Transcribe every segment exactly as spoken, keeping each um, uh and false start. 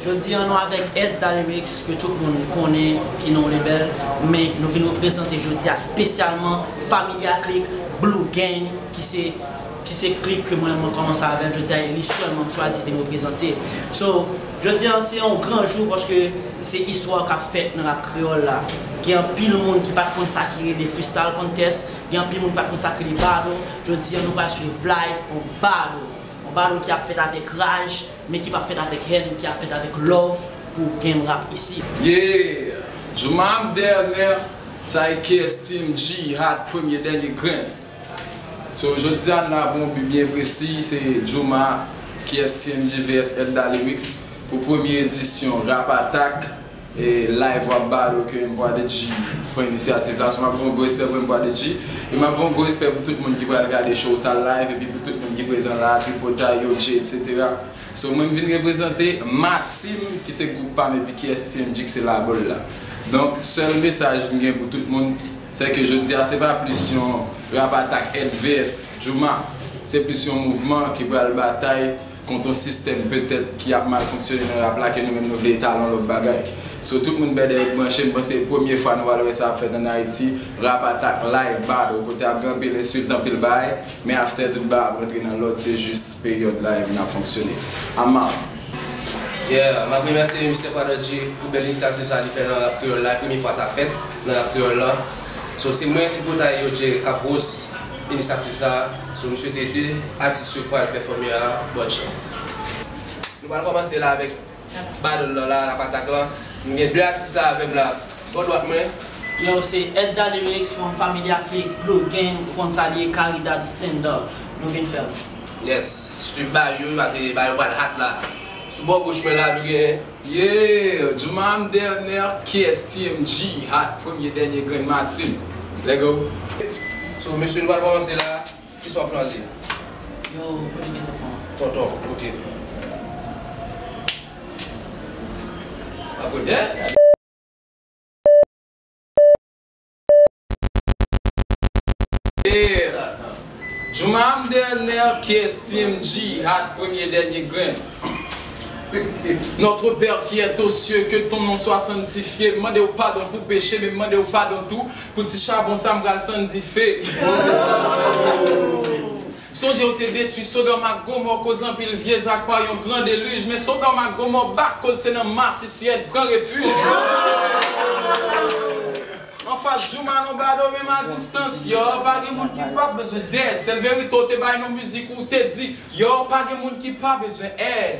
Jodi an nou avèk Edda Lyrics ke tout moun konnen ki nan yon lebèl, men nou vin reprezante jodi a espesyalman Familia Click Blue Gang ki se ki se klik ke mwen mwen kòmanse avè l jodi a e li sèl mwen m chwazi vin reprezante. So, jodi a se yon gran jou paske se istwa k ap fèt nan rap kreyòl la. Gen anpil moun ki pa t konn sa ki rele freestyle contest, gen anpil moun ki pa t konn sa ki rele battle. Jodi a nou pral swiv live on battle. On battle ki ap fèt avèk raj, men ki p ap fèt avèk hèn, ki ap fèt avèk love pou game rap isi. Yeah! Jooma Abderner, sa e K S T M G, Hot, premye dènye grenn. So, jodi a n la pou yon bi byen presi, se Jooma, K S T M G V S Edda Lyrics, pou premye edisyon Rap Attack, e live rap battle ke M Prodigy pran inisyativ la. So, m ap fè yon gwo respè pou M Prodigy, e m ap fè yon gwo respè pou tout moun ki pral gade show sa live, epi pou tout moun ki prezan la, Tripotay, Yo J, et cetera. So, mwen m vin reprezante Matim, ki se gwoup pa m, epi K S T M G, ki se label la. Donk, sèl mesaj m gen pou tout moun, se ke jodi a, se pa plis yon Rap Attack Ed vs Jooma. Se plis yon mouvman ki pral batay kont yon sistèm petèt ki ap mal fonksyone nan rap la, ke nou menm nou vle etalon lòt bagay. So, tout moun bèdè yo branche, m panse se premye fwa nou pral wè sa ap fèt ann Ayiti, Rap Attack live battle, kote ap gen anpil ensilt, anpil bagay. Men after tout bagay ap rantre nan lòd, se jis peryòd la epi n ap fonksyone. Ama. Yeah, m ap remèsye Mistè Prodigy pou bèl inisyativ sa li fè nan rap kreyòl la, premye fwa sa fèt nan rap kreyòl la. So, se mwen, Tripotay, Yo J k ap host inisyativ sa. So, m swete de atis yo k pral pèfòme a bòn chans. Nou pral kòmanse la avèk battle lan la, Rap Attack lan. M gen de atis la avè m la, bò dwat mwen. Yo, se Edda Lyrics from Familia Click, Blue Gang, ou konn sa l ye, Caridad Stand Up. Nou vin fè l. Yes, swiv ba yo, paske ba yo pral hot la. Sou bò goch mwen la, nou gen. Yeah, Jooma Abderner, K S T M G, Hot, premye dènye grenn Matim. Let go. So, mesye, nou pral kòmanse la. Kisa w ap chwazi? Yo, kote gen tonton an? Tonton, ok. Apre. Yeah. Yeah. Jooma Abderner, K S T M G, Hot, premye dènye grenn. Notre Père qui est aux cieux, que ton nom soit sanctifié. M mande w padon pou peche, men m mande w padon tou pou ti chabon sa m pral sann dife. Sonje w te detwi Sodòm ak Gomò koz anpil vye zak pa yon gran delij, men Sodòm ak Gomò bat koz se nan masisi Ed pran refij. Anfas Jooma nan bado menm a distans, yo, pa gen moun ki pa bezwen dèd. Sèl verite w te bay nan mizik ou te di, yo, pa gen moun ki pa bezwen èd.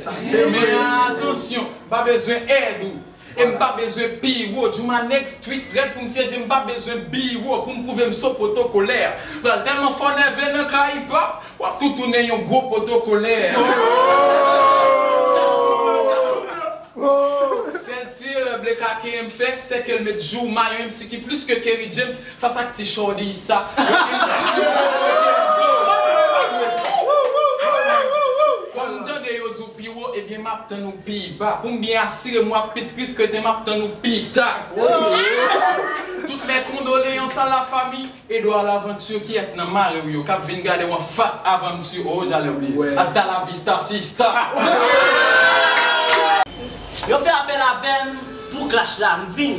Men atansyon, pa bezwen èd ou. E m pa bezwen piro, Jooma next tweet rèd pou m siyeje, m pa bezwen biwo pou m pwouve m so pwotokolè. Pral tèlman fò nève nan ka hip hop, w ap tou tounen yon gwo pwotokolè. Sèl ti erè Bleka K M fè, se ke l met Jooma, yon M C ki plis ke Kerry James, fas ak ti Shorty sa. Yon M C ki plis ke Kenzo. Kòm m tande yo di w pi wo, ebyen m ap tann ou pi ba. Pou m byen asire m w ap pi tris, kreten m ap tann ou pi ta. Toutes mes condoléances à la famille. Edouard Laventure, kiyès nan mari w yo k ap vin gade w anfas avan m ti o, jalè bliye. Hasta la vista, sista. Yo fè apèl avè m pou clash la, m vin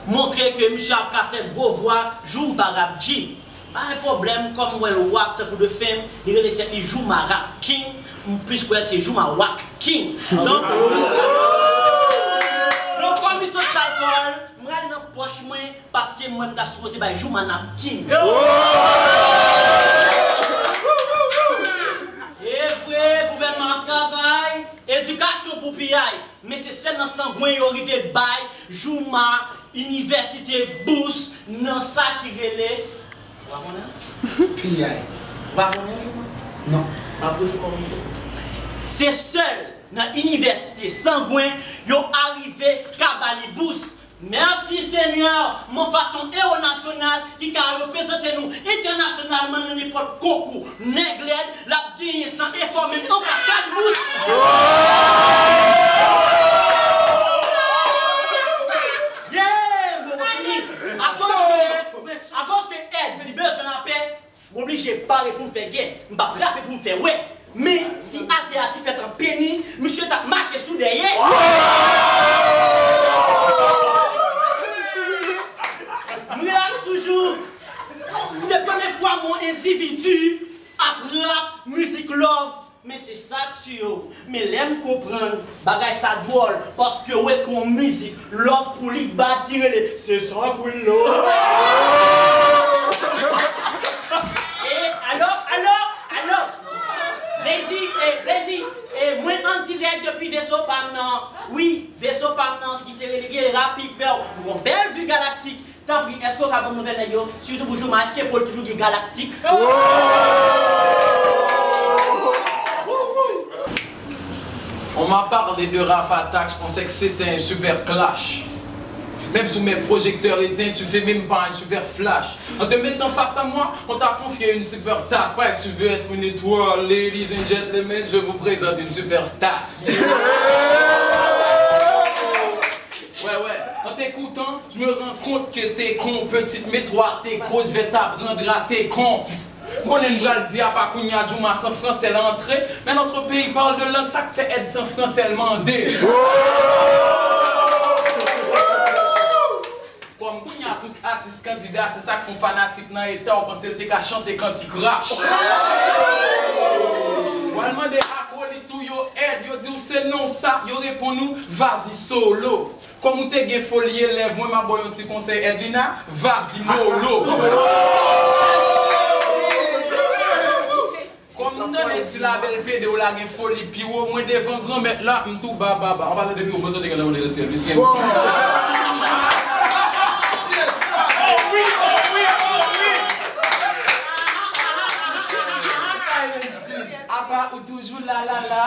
montre ke misye ap ka fè gwo vwa, jou m pa rap G. Pa gen pwoblèm, kòm m wè l wap tankou de fenm, li rele tèt li Jooma Rap King, m plis kwè se Jooma Wak King. Donk, donk kòm li sot sal kò l, m rale nan pòch mwen, paske mwen m ta sipoze bay Jooma Nap King. E vre, gouvènman ap travay, edikasyon pou piyay, men se sèl nan sangwen yo rive bay Jooma inivèsite bous nan sa ki rele, ou pa konnen? Piyay. Ou pa konnen Jooma? Non. M ap refòme. Se sèl nan inivèsite sangwen yo arive ka ba li bous. Mèsi Senyè, m anfas yon ewo nasyonal ki ka reprezante nou entènasyonalman nan nenpòt konkou. Nèg lèd, l ap genyen san efò menm anfas Kalibous. Yeah, m poko fini. Akoz ke, akoz ke Ed, li bezwen lapè, m oblije pare pou m fè gè. M p ap rape pou m fè wè. Men, si atè a te fèt an peni, misye t ap mache sou dèyè. Bagay sa dwòl, paske w ekri yon mizik, love pou li bat ki rele, se sa k we love. E, alo, alo, alo. Blazy, e, Blazy, e, mwen an dirèk depi veso pa m nan. Wi, veso pa m nan, ki se rele, rele Rapid Bèl. Yon bèl vi galaktik. Tanpri, èske w ka ban m nouvèl nèg yo? Sitou pou Jooma, èske Paul toujou gen galaktik? On m'a parlé de Rap Attack, je pensais que c'était un super clash. Même sous mes projecteurs éteints, tu fais même pas un super flash. En te mettant face à moi, on t'a confié une super tâche. Paraît que tu veux être une étoile, ladies and gentlemen, je vous présente une superstar. Ouais, ouais. En t'écoutant, je me rends compte que t'es con, petite, mets-toi à tes cons, je vais t'apprendre à tes cons. M konnen m pral di apa kounye a Jooma san fransè l antre, men notre pays parle de langue, sa k fè èd san fransè l mande. Kòm kounye a tout atis kandida, se sa k fè yon fanatik nan eta w panse l te ka chante kantik rap. W al mande akolit ou yo èd, yo di w se non sa, yo reponn ou, vas-y solo. Kòm ou te gen foli elèv mwen, m ap ba w yon ti konsèy, Edlina, vas-y mollo. Kòm m tande ti Labèl pede w la gen foli pi wo, mwen devan Granmèt la, m tou ba, ba, ba. An palan de pi wo, mwen sot te gen nan mande lesyèl, mesye. Apa ou toujou la, la, la.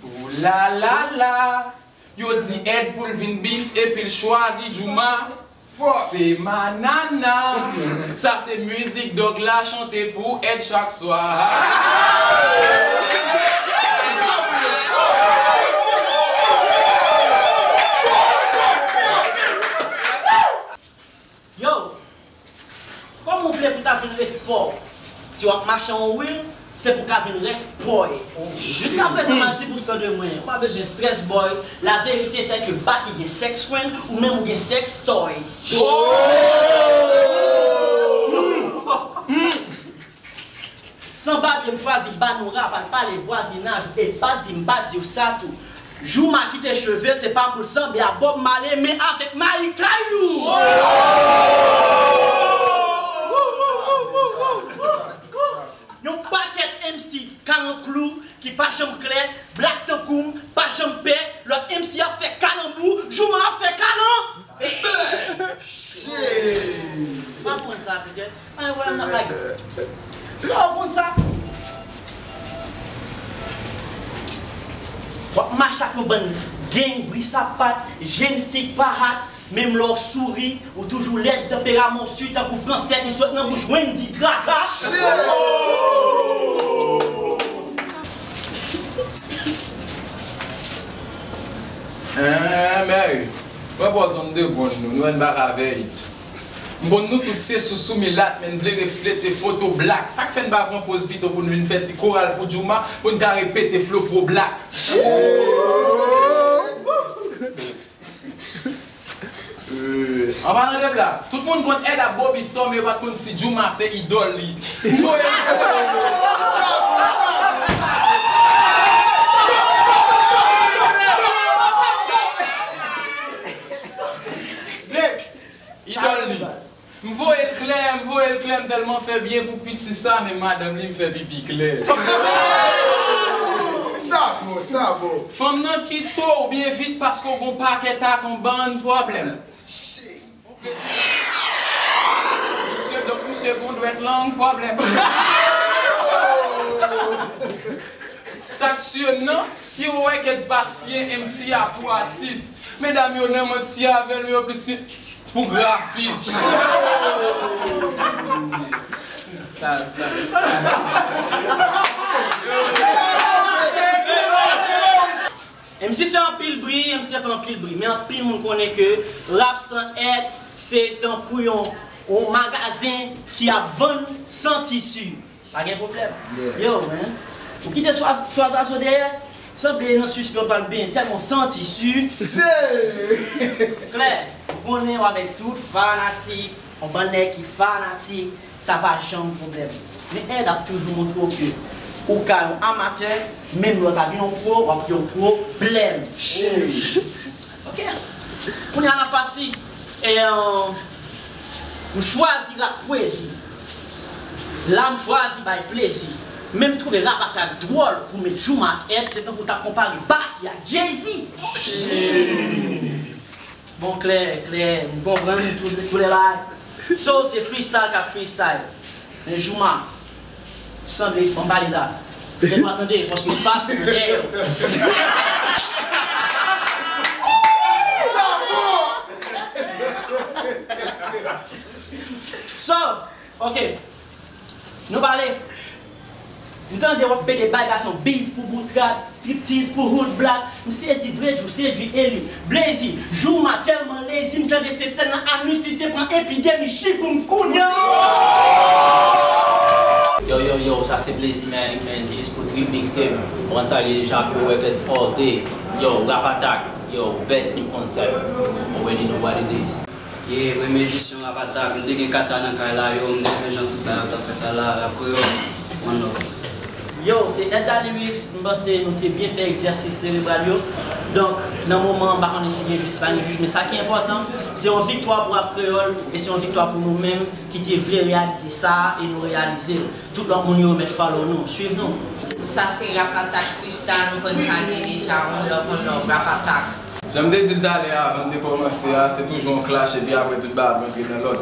Ou la, la, la. Yo di Ed pou l vin bif epi l chwazi Jooma. Se manana. Sa se mizik dòg la chante pou Ed chak swa. Yo! Kòman w vle pou w ta jwenn respè w? Si w ap mache an wheel, se pou w ka jwenn respè w. Jiskaprezan, m a di pou san de mwen. Ou pa bezwen strès, boy. La vérité, c'est que Baky gen sex friend, ou menm ou gen sex toy. San babye, m chwazi ba nou rap, al pale vwazinaj ou, e pa di m pa di w sa tou. Jooma kite cheve l, se pa pou l sanble a Bob Marley, men avèk Malik Kayou. Yon pakèt M C kalanklou ki pa janm klè, blak tankou m, pa janm pè, lòt M C ap fè kalanbou, Jooma ap fè kalan. Sa w konn sa, petèt? An, wè, m nan kay. Sa w konn sa? W ap mache ak yon bann gang, bri sapat, jenn fi k pa hat, menm lè w souri, ou toujou lèd, tanperaman w si tankou fransè ki sot nan bouch Wendy Traka. Enben, wè bò zòn de gwann nou, nou wè n pa ka vèy. M konn nou tout se sousou milat, men n vle reflete foto blak. Sa k fè n pa pran poz pito pou n vin fè ti koral pou Jooma, pou n ka repete flo pwo blak. An palan de blak, tout moun konn Ed ap Bobby Storm, men yo pa t konn si Jooma se idòl li. M voye idòl li. M voye l klè, m voye l klè, m tèlman fè byen pou piti sa, men madanm li m fè pipi klè. Sa bon, sa bon. Fanm nan kite w byen vit paske w gon pakèt ak yon bann pwoblèm. Misye, donk, misye gon dwèt lang pwoblèm. Sa k si nan, si w wè Keds pa siyen M C a pou atis, medam yo nan manti avè l, men yo plis pou grafis. M C fè anpil bri, M C fè anpil bri, men anpil moun konnen ke rap san Ed se tankou yon, yon magazen ki ap vann san tisi. Pa gen pwoblèm. Yo, man. Ou kite twa zazo dèyè, sanble nan sispann pral benyen tèlman w santi si. Klè, ou konnen w avèk tout fanatik, yon bann nèg ki fanatik, sa pa janm pwoblèm. Men Ed ap toujou montre w ke Ou ka yon amatè, menm lè w ta vin yon pwo, w ap yon pwoblèm. Ok. Kounye a n ap pati. E, euh, m chwazi rap pwezi. La m chwazi bay plezi. Men m twouve rap atak dwòl pou met Jooma ak Ed, se tankou w t ap konpare Baky ak Jay-Z. Bon, klè, klè, m konprann tout, tout lè bagay. So, se freestyle k ap freestyle. Men Jooma, sanble, ban m pale la. Tèt ou a tande, paske m pase nan dèyè w. So, ok. Nou pale. M tande w ap pede bay gason biz pou bout rad, striptiz pou hood black. M sezi vre, Djou sedwi Eli. Blazy, Jooma tèlman lazy, m tande se sèl nan anus li te pran epidemi, chi pou m kounye a. Yo, yo, yo, sa se Blazy Manic, man, jis pou trip mixtape. Mwen salye deja Pure Records all day. Yo, Rap Attack, yo, best new concept. Already know what it is. Yeah, premye edisyon Rap Attack, nou te gen kata nan kay la, yo, m te renmen jan tout bagay yo t ap fèt la, la, rap kreyòl, one love. Yo, se Edda Lyrics, m panse nou te byen fè egzèsis serebral yo. Donk, nan moman an, m pa konnen si gen jij, si pa gen jij, men sa ki enpòtan, se yon viktwa pou rap kreyòl e se yon viktwa pou nou menm ki te vle reyalize sa a e nou reyalize l. Tout lòt moun yo mèt follow nou, swiv nou. Sa se Rap Attack Freestyle, nou konn sa l ye deja, one love, one love, Rap Attack. Jan m te di l talè a, avan m te kòmanse a, se toujou yon clash epi apre tout bagay ap rantre nan lòd.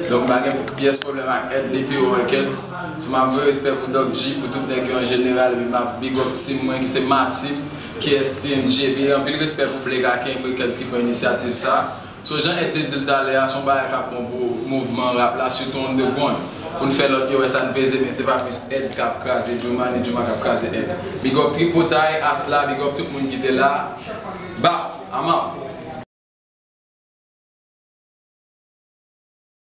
Donk m pa gen pyès pwoblèm ak Ed ni Pure Records. So m ap voye respè pou Doc G, pou tout nèg yo an jeneral, epi m ap big up team mwen ki se Matip, K S T M G, epi anpil respè pou Blake ak King Records ki pran inisyativ sa. So jan Ed te di l talè a, se yon bagay k ap bon pou mouvman rap la, sitou underground. Pou n fè lòt yo wè sa n peze, men se pa plis Ed k ap kraze Jooma, ni Jooma k ap kraze Ed. Big up Tripotay, Asla, big up tout moun ki te la. Bap, I'm out.